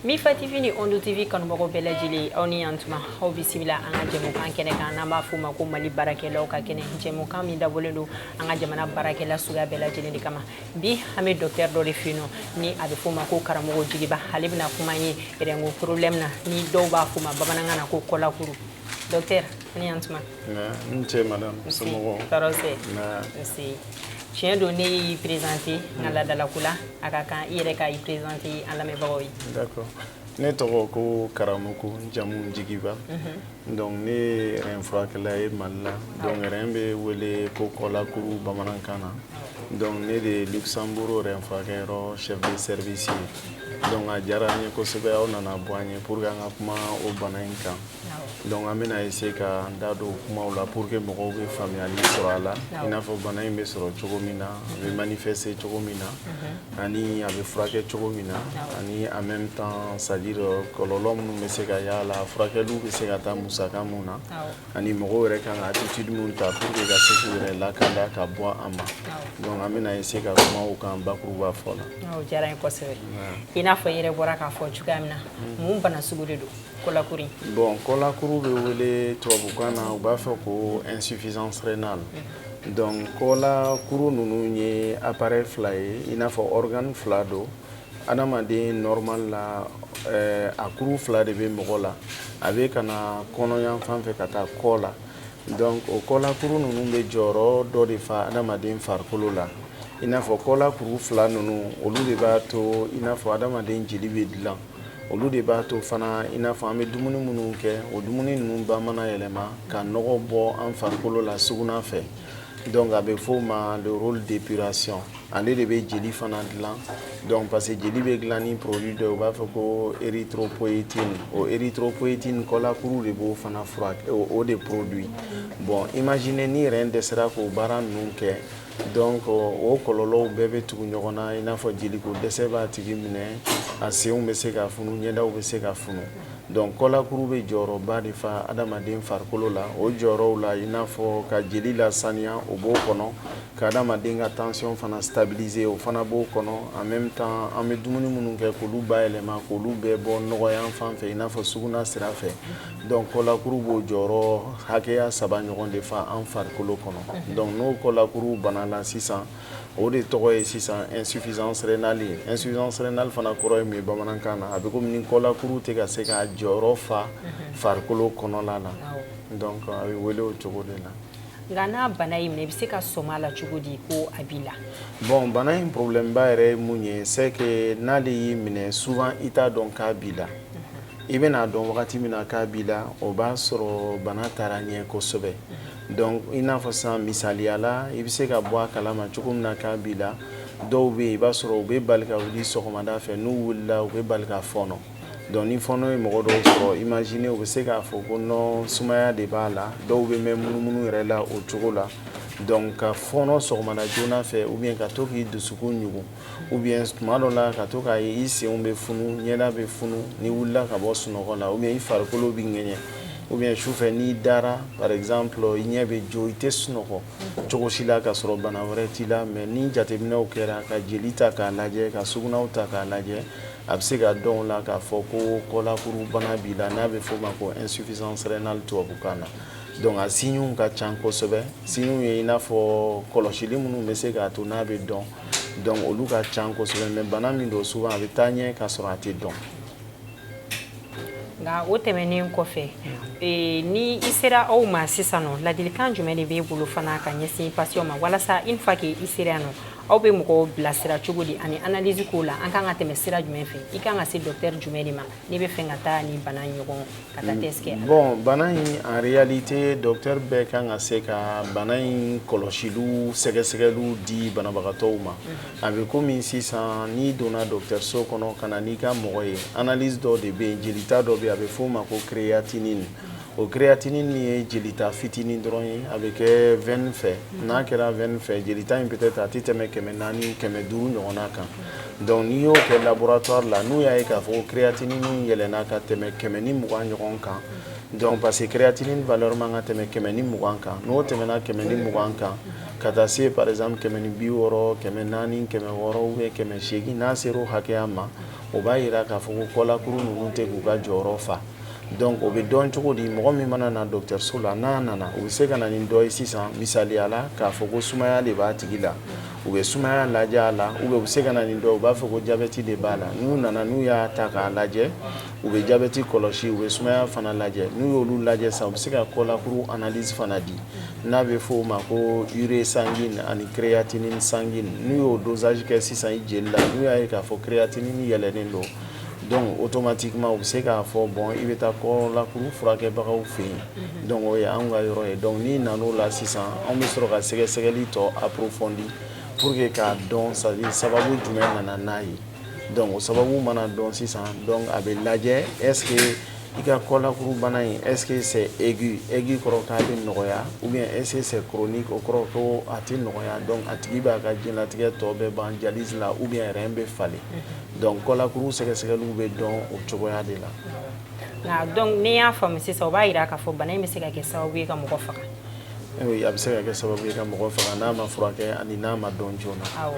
Mifa TV ni Ondo TV kanubagaw bɛɛ lajɛlen, aw ni yan tuma. Aw bisimila an ka jɛmukan kɛnɛ kan n'an b'a f'o ma ko Mali baarakɛlaw ka kɛnɛ, jɛmukan min dabɔlen don an ka jamana baarakɛla suguya bɛɛ lajɛlen de kama. Bi an bɛ docteur dɔ de fɛ yen nɔ ni a bɛ f'o ma ko karamɔgɔ Jigiba. Ale bɛna kuma an ye rein ko problème na, ni dɔw b'a f'o ma bamanankan na ko kɔlakuru. Docteur, ni yan tuma. N ce madame, somɔgɔw? Tɔɔrɔ tɛ. Nse. Tiɲɛ don, ne y'i présenter n ka laadalako la, a ka kan i yɛrɛ ka i présenter an lamɛnbagaw ye. D'accord, ne tɔgɔ ko Karamɔgɔ, n jamu Jigiba. Donc ne ye rein furakɛla ye Mali la. Donc rein bɛ wele ko kɔlakuru bamanankan na. Donc ne de ye Luxembourg rein furakɛyɔrɔ chef de service ye. Donc a diyara an ye kosɛbɛ aw nana bɔ an ye pour que an ka kuma o bana in kan. Donc an bɛna essayer ka an da don kumaw la pour que mɔgɔw bɛ faamuyali sɔrɔ a la, i n'a fɔ bana in bɛ sɔrɔ cogo min na, a bɛ manifester cogo min na, ani a bɛ furakɛ cogo min na, ani en même temps, c'est à dire kɔlɔlɔ minnu bɛ se ka y'a la, furakɛliw bɛ se ka taa musaka mun na, ani mɔgɔw yɛrɛ kan ka attitude mun ta pour que ka se k'u yɛrɛ lakanda ka bɔ a ma. Donc an bɛna essayer ka kuma o kan bakuruba fɔ la. O diyara n ye kosɛbɛ. I n'a fɔ i yɛrɛ bɔra k'a fɔ cogoya min na, mun bana sugu de don, kɔlakuru? Bon, kɔlakuru bɛ wele tubabukan na, u b'a fɔ ko insuffisance rénale. Donc kɔlakuru ninnu ye appareil fila ye, i n'a fɔ organe fila don. Adamaden normal la, a kuru fila de bɛ mɔgɔ la, a bɛ ka na kɔnɔ fan fɛ ka taa kɔ la. Donc o kɔlakuru ninnu bɛ jɔyɔrɔ dɔ de fa adamaden farikolo la. I n'a fɔ kɔlakuru fila ninnu, olu de b'a to i n'a fɔ adamaden jeli bɛ dilan, olu de b'a to fana i n'a fɔ an bɛ dumuni minnu kɛ, o dumuni ninnu ba mana yɛlɛma ka nɔgɔ bɔ an farikolo la sugunɛ fɛ. Donc a bɛ f'o ma le rôle d'épuration. Ale de bɛ jeli fana dilan. Donc parce que jeli bɛ dilan ni produit dɔ ye, u b'a fɔ ko érythropoïétine. O érythropoïétine, kɔlakuru de b'o fana furakɛ, o de produit. Bon, imaginez ni rein dɛsɛra k'o baara ninnu kɛ, donc o kɔlɔlɔw bɛɛ bɛ tugu ɲɔgɔn na, i n'a fɔ jeliko dɛsɛ b'a tigi minɛ, a senw bɛ se ka funu, ɲɛdaw bɛ se ka funu. Donc kɔlakuru bɛ jɔyɔrɔba de fa adamaden farikolo la. O jɔyɔrɔw la, i n'a fɔ ka jeli lasaniya, o b'o kɔnɔ, ka adamaden ka tension fana stabiliser, o fana b'o kɔnɔ. En même temps, an bɛ dumuni minnu kɛ k'olu bayɛlɛma, k'olu bɛɛ bɔ nɔgɔya fan fɛ, i n'a fɔ sugunɛ sira fɛ. Donc kɔlakuru b'o jɔyɔrɔ hakɛya saba ɲɔgɔn de fa an farikolo kɔnɔ. Donc n'o kɔlakuru bana la sisan, o de tɔgɔ ye sisan insuffisance rénale ye. Insuffisance rénale fana kɔrɔ ye mun ye bamanankan na? A bɛ komi ni kɔlakuru tɛ ka se k'a jɔyɔrɔ fa farikolo kɔnɔla la. Donc a bɛ wele o cogo de la. Nka n'a bana y'i minɛ, i bɛ se ka sɔmi a la cogo di ko a b'i la? Bon, bana in problème ba yɛrɛ ye mun ye, c'est que n'ale y'i minɛ, souvent i t'a dɔn k'a b'i la. I bɛna dɔn wagati min na k'a b'i la, o b'a sɔrɔ bana taara ɲɛ kosɛbɛ. Donc i n'a fɔ sisan, misaliya la, i bɛ se ka bɔ a kalama cogo min na k'a b'i la, dɔw bɛ yen, i b'a sɔrɔ u bɛ bali ka wuli sɔgɔmada fɛ. N'u wulila, u bɛ bali ka fɔɔnɔ. Donc ni fɔɔnɔ ye mɔgɔ dɔw sɔrɔ, imagine u bɛ se k'a fɔ ko non, sumaya de b'a la. Dɔw bɛ mɛn munumunu yɛrɛ la o cogo la. Donc ka fɔɔnɔ sɔgɔmada joona fɛ, ou bien ka to k'i dusukun ɲugun, ou bien tuma dɔ la ka to k'a ye i senw bɛ funu, ɲɛda bɛ funu n'i wulila ka bɔ sunɔgɔ la, ou bien i farikolo bɛ ŋɛɲɛ, ou bien sufɛ n'i dara, par exemple, i ɲɛ bɛ jo, i tɛ sunɔgɔ cogo si la, ka sɔrɔ bana wɛrɛ t'i la. Mais ni jateminɛw kɛra, ka jeli ta k'a lajɛ, ka sugunɛw ta k'a lajɛ, a bɛ se ka dɔn o la k'a fɔ ko kɔlakuru bana b'i la, n'a bɛ f'o ma ko insuffisance rénale tubabukan na. Donc a signes ka ca kosɛbɛ. Signes ye i n'a fɔ kɔlɔsili minnu bɛ se k'a to n'a bɛ dɔn. Donc olu ka ca kosɛbɛ, mais bana min don, souvent a bɛ taa ɲɛ ka sɔrɔ a tɛ dɔn. Nka o tɛmɛnen kɔfɛ, ni i sera aw ma sisan nɔ, ladilikan jumɛn de b'e bolo fana ka ɲɛsin patient ma, walasa une fois que i sera yan nɔ, aw bɛ mɔgɔw bilasira cogo di ani analyse ko la, an kan ka tɛmɛ sira jumɛn fɛ, i kan ka se docteur jumɛn de ma n'i bɛ fɛ ka taa ni bana ɲɔgɔn ka taa test kɛ? Bon, bana in, en réalité, docteur bɛɛ kan ka se ka bana in kɔlɔsiliw, sɛgɛsɛgɛliw di banabagatɔw ma. A bɛ komi sisan n'i donna dɔgɔtɔrɔso kɔnɔ ka na n'i ka mɔgɔ ye, analyse dɔ de bɛ yen, jelita dɔ bɛ yen, a bɛ f'o ma ko créatinine. O créatinine ye jelita fitinin dɔrɔn ye, a bɛ kɛ veine fɛ. N'a kɛra veine fɛ, jelita in peut-être a tɛ tɛmɛ 400, 500 ɲɔgɔnna kan. Donc n'i y'o kɛ laboratoire la, n'u y'a ye k'a fɔ ko créatinine yɛlɛnna ka tɛmɛ 120 ɲɔgɔn kan, donc parce que créatinine valeur man ka tɛmɛ 120 kan, n'o tɛmɛna 120 kan ka taa se par exemple 160, 400, 600 ou bien 800, n'a sera o hakɛya ma, o b'a yira k'a fɔ ko kɔlakuru ninnu tɛ k'u ka jɔyɔrɔ fa. Donc o bɛ dɔn cogo di? Mɔgɔ min mana na dɔgɔtɔrɔso la, n'a nana, u bɛ se ka na ni dɔ ye sisan, misaliya la, k'a fɔ ko sumaya de b'a tigi la, u bɛ sumaya lajɛ a la, ou bien u bɛ se ka na ni dɔ ye, u b'a fɔ ko jabɛti de b'a la. N'u nana, n'u y'a ta k'a lajɛ, u bɛ jabɛti kɔlɔsi, u bɛ sumaya fana lajɛ. N'u y'olu lajɛ sisan, u bɛ se ka kɔlakuru analyse fana di, n'a bɛ fɔ o ma ko urée sanguine ani créatinine sanguine. N'u y'o dosage kɛ sisan i jeli la, n'u y'a ye k'a fɔ créatinine yɛlɛnnen don, donc automatiquement u bɛ se k'a fɔ bon, i bɛ taa kɔlakuru furakɛbagaw fɛ yen. Donc o ye anw ka yɔrɔ ye. Donc n'i nan'o la sisan, anw bɛ sɔrɔ ka sɛgɛsɛgɛli tɔ approfondi pour que k'a dɔn, c'est à dire sababu jumɛn nana n'a ye. Donc o sababu mana dɔn sisan, donc a bɛ lajɛ est ce que i ka kɔlakuru bana in, est ce que c'est aigu, aigu kɔrɔ k'a bɛ nɔgɔya, ou bien est ce que c'est chronique, o kɔrɔ ko a tɛ nɔgɔya, donc a tigi b'a ka diɲɛlatigɛ tɔ bɛɛ ban dialyse la ou bien rein bɛ falen. Donc kɔlakuru sɛgɛsɛgɛliw bɛ dɔn o cogoya de la. Nka donc n'i y'a faamu sisan, o b'a yira k'a fɔ bana in bɛ se ka kɛ sababu ye ka mɔgɔ faga. Oui, a bɛ se ka kɛ sababu ye ka mɔgɔ faga n'a ma furakɛ ani n'a ma dɔn joona. Awɔ,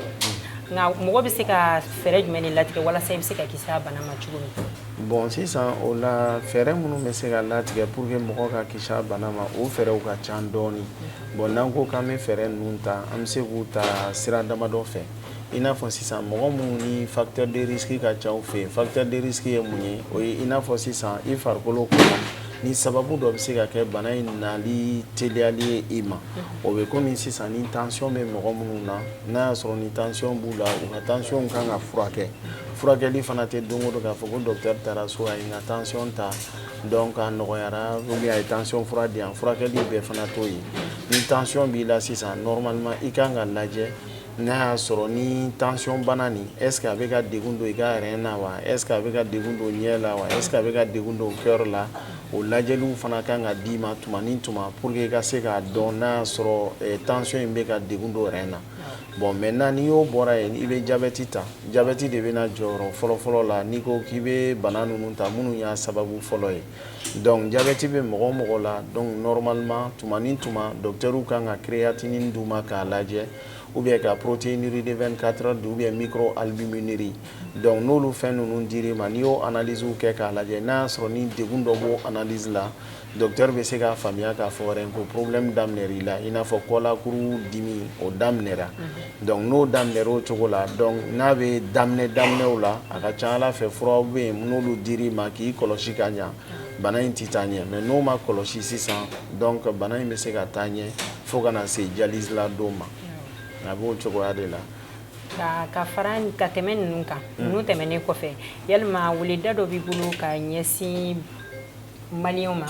nka mɔgɔ bɛ se ka fɛɛrɛ jumɛn de latigɛ walasa i bɛ se ka kisi a bana ma cogo min? Bon, sisan o la, fɛɛrɛ minnu bɛ se ka latigɛ pour que mɔgɔ ka kisi a bana ma, o fɛɛrɛw ka ca dɔɔni. Bon, n'an ko k'an bɛ fɛɛrɛ ninnu ta, an bɛ se k'u ta sira damadɔ fɛ. I n'a fɔ sisan, mɔgɔ minnu ni facteur de risque ka ca u fɛ yen. Facteur de risque ye mun ye? O ye i n'a fɔ sisan i farikolo kɔnɔ ni sababu dɔ bɛ se ka kɛ bana in nali teliyali ye i ma. O bɛ komi sisan ni tension bɛ mɔgɔ minnu na, n'a y'a sɔrɔ ni tension b'u la, u ka tension kan ka furakɛ. Furakɛli fana tɛ don o don k'a fɔ ko docteur taara so, a ye n ka tension ta, donc a nɔgɔyara, ou bien a ye tension fura di yan. Furakɛli bɛɛ fana t'o ye. Ni tension b'i la sisan, normalement i kan ka lajɛ n'a y'a sɔrɔ ni tension bana nin, est ce que a bɛ ka degun don i ka rein na wa, est ce que a bɛ ka degun don ɲɛ la wa, est ce que a bɛ ka degun don cœur la. O lajɛliw fana kan ka d'i ma tuma ni tuma pour que i ka se k'a dɔn n'a y'a sɔrɔ tension in bɛ ka degun don rein na. Bon, maintenant n'i y'o bɔra yen, i bɛ jabɛti ta. Jabɛti de bɛna jɔyɔrɔ fɔlɔ-fɔlɔ la n'i ko k'i bɛ bana ninnu ta minnu y'a sababu fɔlɔ ye. Donc jabɛti bɛ mɔgɔ o mɔgɔ la, donc normalement tuma ni tuma docteur kan ka créatinine d'u ma k'a lajɛ, ou bien ka protéinurie de 24 heures di, ou bien microalbuminurie. Donc n'olu fɛn ninnu dir'i ma, n'i y'o analyse kɛ k'a lajɛ, n'a y'a sɔrɔ ni degun dɔ b'o analyse la, docteur bɛ se k'a faamuya k'a fɔ wɛrɛ ko problème daminɛr'i la, i n'a fɔ kɔlakuru dimi o daminɛra. Donc n'o daminɛra o cogo la, donc n'a bɛ daminɛ daminɛw la, a ka ca Ala fɛ furaw bɛ yen, n'olu dir'i ma k'i kɔlɔsi ka ɲa, bana in tɛ taa ɲɛ. Mais n'o ma kɔlɔsi sisan, donc bana in bɛ se ka taa ɲɛ fo ka na se dialyse la don ma. A b'o cogoya de la. Ka fara ka tɛmɛ ninnu kan, ninnu tɛmɛnen kɔfɛ, yalima weleda dɔ b'i bolo ka ɲɛsin maliyɛnw ma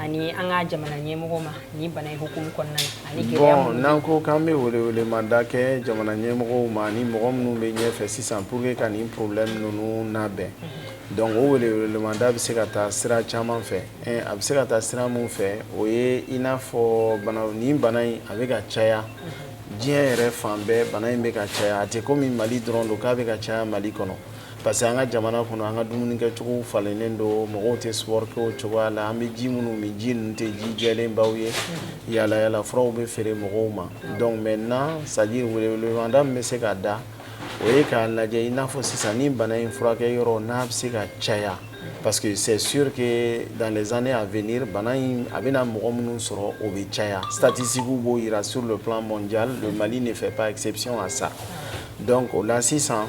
ani an ka jamana ɲɛmɔgɔw ma ni bana in hukumu kɔnɔna na, ani gɛlɛya Bon, n'an ko k'an bɛ welewelemada kɛ jamana ɲɛmɔgɔw ma ani mɔgɔ minnu bɛ ɲɛfɛ sisan pour que ka nin problème ninnu labɛn, donc o welewelemada bɛ se ka taa sira caman fɛ. A bɛ se ka taa sira mun fɛ, o ye i n'a fɔ bana nin bana in a bɛ ka caya diɲɛ yɛrɛ fan bɛɛ. Bana in bɛ ka caya, a tɛ komi Mali dɔrɔn don k'a bɛ ka caya Mali kɔnɔ, parce que an ka jamana kɔnɔ, an ka dumunikɛcogo falennen don, mɔgɔw tɛ sport kɛ o cogoya la, an bɛ ji minnu min, ji ninnu tɛ ji jɛlenbaw ye, yala yala furaw bɛ feere mɔgɔw ma. Donc maintenant, c'est à dire welewelemada min bɛ se ka da, o ye k'a lajɛ i n'a fɔ sisan ni bana in furakɛ yɔrɔ n'a bɛ se ka caya, parce que c'est sûr que dans les années à venir, bana in a bɛna mɔgɔ minnu sɔrɔ, o bɛ caya. Statistiques b'o yira sur le plan mondial, le Mali ne fait pas exception à ça. Donc o la sisan,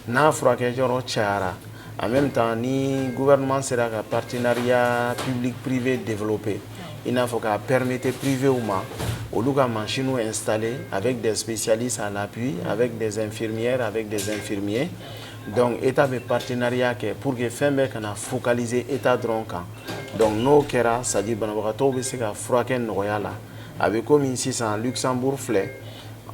n'a furakɛyɔrɔ cayara, en même temps ni gouvernement sera ka partenariat public privé développer, i n'a fɔ k'a permettre privé ma olu ka machines installer avec des spécialistes à l'appui, avec des infirmières, avec des infirmiers. Donc État bɛ partenariat kɛ pour que fɛn bɛɛ kana focaliser État dɔrɔn kan. Donc n'o kɛra, c'est à dire banabagatɔw bɛ se ka furakɛ nɔgɔya la. A bɛ komi sisan Luxembourg filɛ.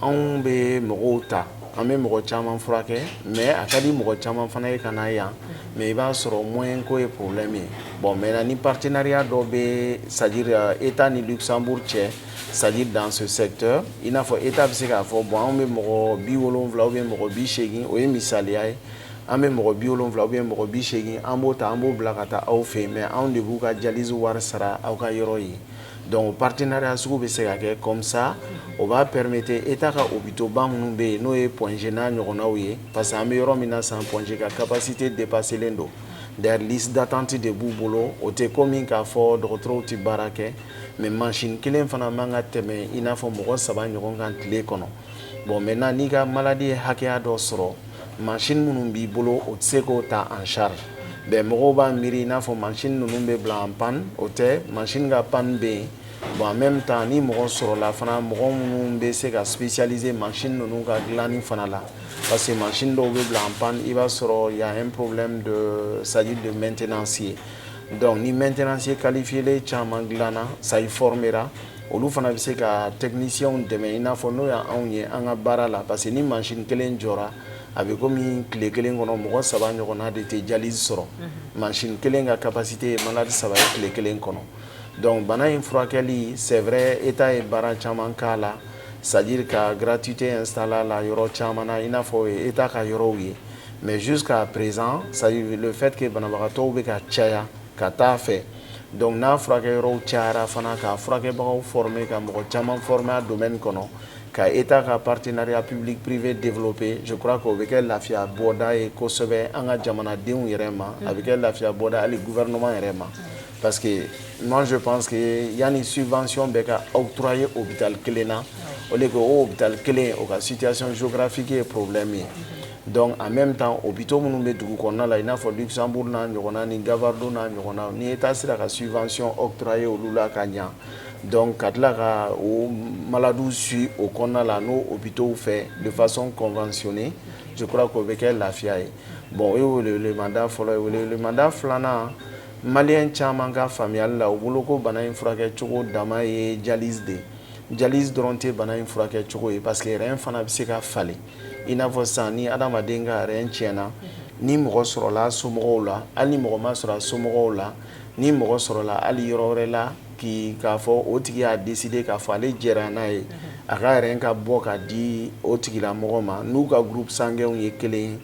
anw bɛ mɔgɔw ta, an bɛ mɔgɔ caman furakɛ, mais a ka di mɔgɔ caman fana ye ka na yan, mais i b'a sɔrɔ moyen ko ye problème ye. Bon, maintenant ni partenariat dɔ bɛ, c'est à dire État ni Luxembourg cɛ, c'est à dire dans ce secteur, i n'a fɔ État bɛ se k'a fɔ: bon, anw bɛ mɔgɔ 70 ou bien mɔgɔ 80, o ye misaliya ye, an bɛ mɔgɔ 70 ou bien mɔgɔ 80, an b'o ta, an b'o bila ka taa aw fɛ yen, mais anw de b'u ka dialyse wari sara aw ka yɔrɔ ye. Donc partenariat sugu bɛ se ka kɛ comme ça, o b'a permettre État ka hôpitaux ba minnu bɛ yen, n'o ye Point G n'a ɲɔgɔnnaw ye, parce que an bɛ yɔrɔ min na sisan, Point G ka capacité dépassé len don. D'ailleurs, liste d'attente de b'u bolo. O tɛ komi k'a fɔ dɔgɔtɔrɔw tɛ baara kɛ, mais machine kelen fana man ka tɛmɛ i n'a fɔ mɔgɔ saba ɲɔgɔn kan tile kɔnɔ. Bon, maintenant n'i ka maladie ye hakɛya dɔ sɔrɔ, machine minnu b'i bolo, o tɛ se k'o ta en charge. Bɛn mɔgɔw b'a miiri i n'a fɔ machine ninnu bɛ bila en panne, o tɛ, machine ka panne bɛ yen. Bon, en même temps, ni mɔgɔ sɔrɔla fana, mɔgɔ minnu bɛ se ka spécialiser machine ninnu ka dilanni fana la, parce que machine dɔw bɛ bila en panne, i b'a sɔrɔ y a un problème de, c'est-à-dire de maintenancier. Donc ni maintenancier qualifié caman dilanna, ça y formera, olu fana bɛ se ka techniciens dɛmɛ, i n'a fɔ n'o y'anw ye an ka baara la, parce que ni machine kelen jɔra, a bɛ komi tile kelen kɔnɔ mɔgɔ saba ɲɔgɔnna de tɛ dialyse sɔrɔ. Machine kelen ka capacité ye malade saba ye tile kelen kɔnɔ. Donc bana in furakɛli, c'est vrai, État ye baara caman k'a la, c'est-à-dire ka gratuité installer la yɔrɔ caman na, i n'a fɔ o ye État ka yɔrɔw ye, mais jusqu'à présent, c'est-à-dire le fait que banabagatɔw bɛ ka caya ka taa fɛ, donc n'a furakɛyɔrɔw cayara fana, ka furakɛbagaw former, ka mɔgɔ caman former a domaine kɔnɔ, ka État ka partenariat public privé développer, je crois que o bɛ kɛ lafiya bɔda ye kosɛbɛ an ka jamanadenw yɛrɛ ma, a bɛ kɛ lafiya bɔda hali gouvernement yɛrɛ ma, parce que moi je pense que yanni subvention bɛ ka octroyer hôpital kelen na, au lieu que o hôpital kelen o ka situation géographique ye problème ye. Donc en même temps, hôpitaux minnu bɛ dugu kɔnɔna la, i n'a fɔ Luxembourg n'a ɲɔgɔnna ni Gavardo n'a ɲɔgɔnna, ni État sera ka subvention octroyer olu la ka ɲa, donc ka tila ka o malades suit o kɔnɔna la n'o hôpitaux fɛ de façon conventionnée, je crois k'o bɛ kɛ lafiya ye. Bon, o ye welewelemada fɔlɔ ye. Welewelemada filanan, malien caman ka faamuyali la, u bolo ko bana in furakɛ cogo dama ye dialyse de ye. Dialyse dɔrɔn tɛ bana in furakɛ cogo ye, parce que rein fana bɛ se ka falen. I n'a fɔ sisan, ni adamaden ka rein tiɲɛna, ni mɔgɔ sɔrɔla somɔgɔw la, hali ni mɔgɔ ma sɔrɔ a somɔgɔw la, ni mɔgɔ sɔrɔla hali yɔrɔ wɛrɛ la, k'i k'a fɔ o tigi y'a décider k'a fɔ ale jɛra n'a ye, a ka rein ka bɔ ka di o tigilamɔgɔ ma, n'u ka groupe sanguin ye kelen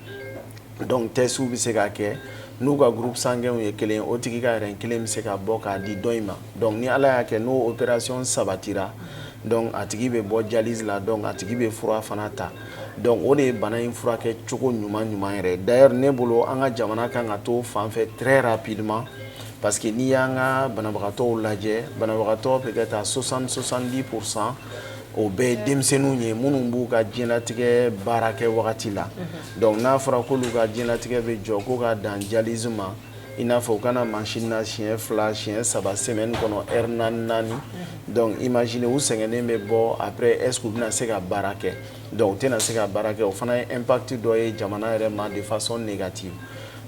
ye, donc test bɛ se ka kɛ, n'u ka groupe sanguin ye kelen, o tigi ka rein kelen bɛ se ka bɔ k'a di dɔ in ma. Donc ni Ala y'a kɛ, n'o opération sabatira, donc a tigi bɛ bɔ dialyse la, donc a tigi bɛ fura fana ta. Donc o de ye bana in furakɛ cogo ɲuman ɲuman yɛrɛ. D'ailleurs, ne bolo, an ka jamana kan ka to fan fɛ très rapidement, parce que n'i y'an ka banabagatɔw lajɛ, banabagatɔ peut-être à 60 70 %, o bɛɛ ye denmisɛnninw ye minnu b'u ka diɲɛlatigɛ baara kɛ wagati la. Donc n'a fɔra k'olu ka diɲɛlatigɛ bɛ jɔ ko ka dan dialyse ma, i n'a fɔ u kana machine na siɲɛ 2, siɲɛ 3 semaine kɔnɔ, heure naani naani, donc imaginez, u sɛgɛnnen bɛ bɔ après, est ce que u bɛna se ka baara kɛ? Donc u tɛna se ka baara kɛ. O fana ye impact dɔ ye jamana yɛrɛ ma de façon négative.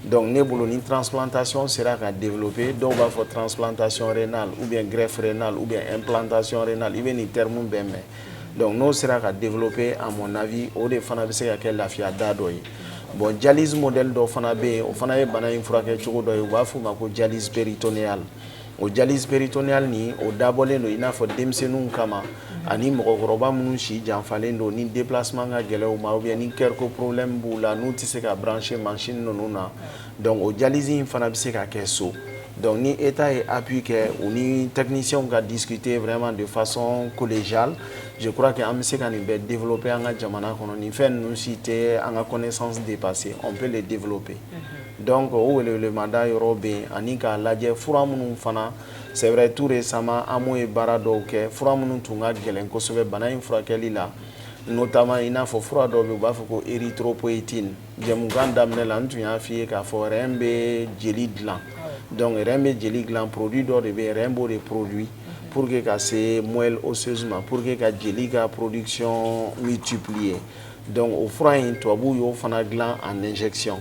Donc ne bolo, ni transplantation sera ka développer, dɔw b'a fɔ transplantation rénale ou bien greffe rénale ou bien implantation rénale, i bɛ nin terme bɛɛ mɛn, donc n'o sera ka développer, à mon avis, o de fana bɛ se ka kɛ lafiya da dɔ ye. Bon, dialyse modèle dɔ fana bɛ yen, o fana ye bana in furakɛ cogo dɔ ye, u b'a f'o ma ko dialyse péritonéale. O dialyse péritonéale nin, o dabɔlen don i n'a fɔ denmisɛnninw kama ani mɔgɔkɔrɔba minnu si janfalen don, ni déplacement ka gɛlɛn u ma, ou bien ni cœur ko problème b'u la, n'u tɛ se ka brancher machine ninnu na. Donc o dialyse in fana bɛ se ka kɛ so. Donc ni État ye appui kɛ, u ni techniciens ka discuter vraiment de façon collégiale, je crois que an bɛ se ka nin bɛɛ développer an ka jamana kɔnɔ. Nin fɛn ninnu si tɛ an ka connaissance dépasser, on peut les développer. Donc o welewelemada yɔrɔ bɛ yen, ani k'a lajɛ fura minnu fana, c'est vrai, tout récemment AMO ye baara dɔw kɛ, fura minnu tun ka gɛlɛn kosɛbɛ bana in furakɛli la, notamment i n'a fɔ fura dɔw bɛ yen, u b'a fɔ ko érythropoïétine. Jɛmukan daminɛ la, n tun y'a f'i ye k'a fɔ rein bɛ jeli dilan. Donc rein bɛ jeli dilan, produit dɔ de bɛ yen, rein b'o de produit pour que ka se moelle osseuse ma, pour que ka jeli ka production multiplier. Donc o fura in, tubabuw y'o fana dilan en injection.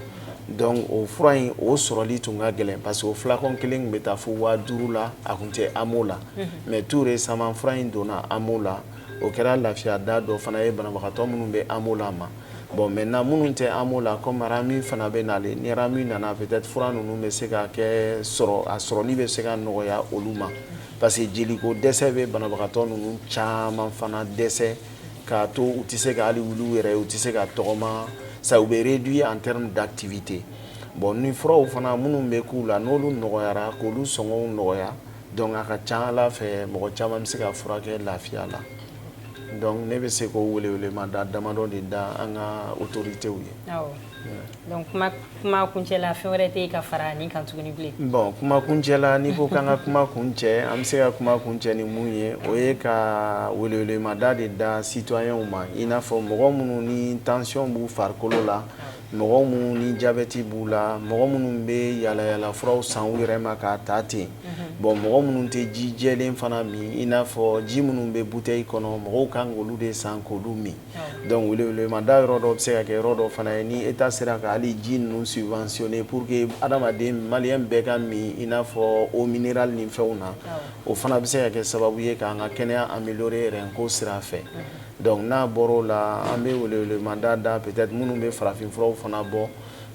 Donc o fura in, o sɔrɔli tun ka gɛlɛn, parce que o flacon kelen tun bɛ taa fo 5000 la, a tun tɛ AMO la. Mais tout récemment, fura in donna AMO la. O kɛra lafiya da dɔ fana ye banabagatɔ minnu bɛ AMO la ma. Bon, maintenant, minnu tɛ AMO la, comme RAMU fana bɛ nalen, ni RAMU nana, peut-être fura ninnu bɛ se ka kɛ sɔrɔ, a sɔrɔli bɛ se ka nɔgɔya olu ma, parce que jeliko dɛsɛ bɛ banabagatɔ ninnu caman fana dɛsɛ k'a to u tɛ se ka hali wuli u yɛrɛ ye, u tɛ se ka tɔgɔma, ça u bɛ réduit en termes d'activité. Bon, ni furaw fana minnu bɛ k'u la, n'olu nɔgɔyara, k'olu sɔngɔw nɔgɔya, donc a ka ca Ala fɛ, mɔgɔ caman bɛ se ka furakɛ lafiya la. Donc ne bɛ se k'o welewelema da damadɔ de da an ka autorités ye. Awɔ, donc kuma kuncɛ la, fɛn wɛrɛ tɛ yen ka fara nin kan tuguni bilen? Bon, kuma kuncɛ la, n'i ko k'an ka kuma kuncɛ, an bɛ se ka kuma kuncɛ ni mun ye? O ye ka welewelemada de da citoyens ma, i n'a fɔ mɔgɔ minnu ni tension b'u farikolo la, mɔgɔ minnu ni diabète b'u la, mɔgɔ minnu bɛ yala yala furaw san u yɛrɛ ma k'a ta ten. Bon, mɔgɔ minnu tɛ ji jɛlen fana min, i n'a fɔ ji minnu bɛ bouteille kɔnɔ, mɔgɔw kan k'olu de san k'olu min. Donc welewelemada yɔrɔ dɔ bɛ se ka kɛ yɔrɔ dɔ fana ye, ni État sera ka hali ji ninnu subventionner pour que adamaden malien bɛɛ ka min, i n'a fɔ eau minérale ni fɛnw na, o fana bɛ se ka kɛ sababu ye k'an ka kɛnɛya améliorer rein ko sira fɛ. Donc n'a bɔr'o la, an bɛ welewelemada da peut-être minnu bɛ farafinfuraw fana bɔ.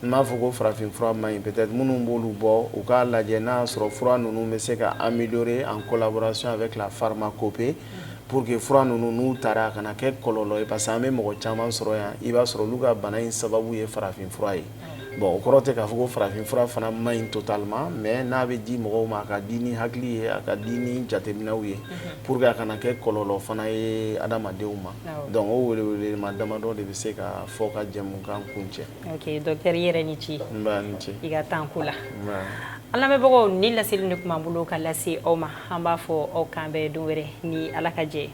N m'a fɔ ko farafinfura man ɲi. Peut-être minnu b'olu bɔ, u k'a lajɛ n'a y'a sɔrɔ fura ninnu bɛ se ka améliorer en collaboration avec la pharmacopée, pour que fura ninnu n'u taara, a kana kɛ kɔlɔlɔ ye, parce que an bɛ mɔgɔ caman sɔrɔ yan, i b'a sɔrɔ olu ka bana in sababu ye farafinfura ye. Bon, o kɔrɔ tɛ k'a fɔ ko farafinfura fana man ɲi totalement, mais n'a bɛ di mɔgɔw ma, a ka di ni hakili ye, a ka di ni jateminɛw ye, pour que a kana kɛ kɔlɔlɔ fana ye adamadenw ma. Donc o welewelema damadɔ de bɛ se ka fɔ ka jɛmukan kuncɛ. Ok, docteur, i yɛrɛ ni ce. N ba, ni ce. I ka temps ko la. An lamɛnbagaw, ni laseli de tun b'an bolo ka lase aw ma. An b'a fɔ aw k'an bɛn don wɛrɛ ni Ala ka jɛ.